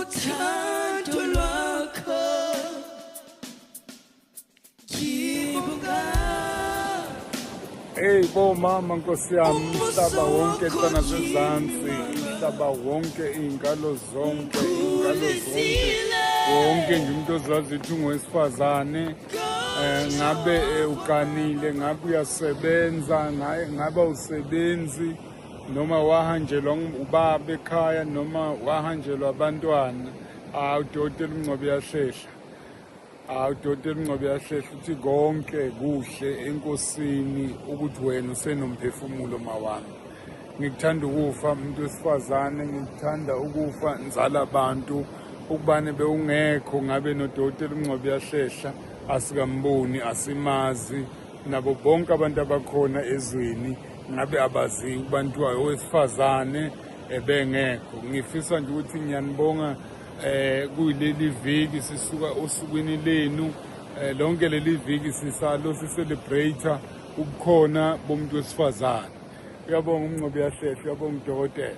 Uthando lwakho ngibonga. Hey bomama, nkosi yami, umhlaba wonke nasezansi, umhlaba wonke, iy'nkalo zonke, iy'nkalo zonke, wonke nje umuntu ozazi ukuthi ungowesifazane, ngabe uganile, ngabe uyasebenza, ngabe awusebenzi, noma wahanjelwa ubaba ekhaya, noma wahanjelwa abantwana. Hawu, udokotela uMngcobo uyahlehla. Hawu, udokotela uMngcobo uyahlehla, uthi konke kuhle enkosini ukuthi wena usenomphefumulo. Mawami, ngikuthanda ukufa, umuntu wesifazane, ngikuthanda ukufa, nzala abantu. Ukubane bewungekho, ngabe nodokotela uMngcobo uyahlehla asikamboni, asimazi, nabo bonke abantu abakhona ezweni ngabe abazi kubantu owesifazane ebengekho. Ngifisa nje ukuthi ngiyanibonga kuyileli viki sisuka osukwini lenu, lonke leli viki sisalo si-celebrate ubukhona bomuntu wesifazane. Uyabonga uMngcobo uyahlehla, uyabonga udokotela.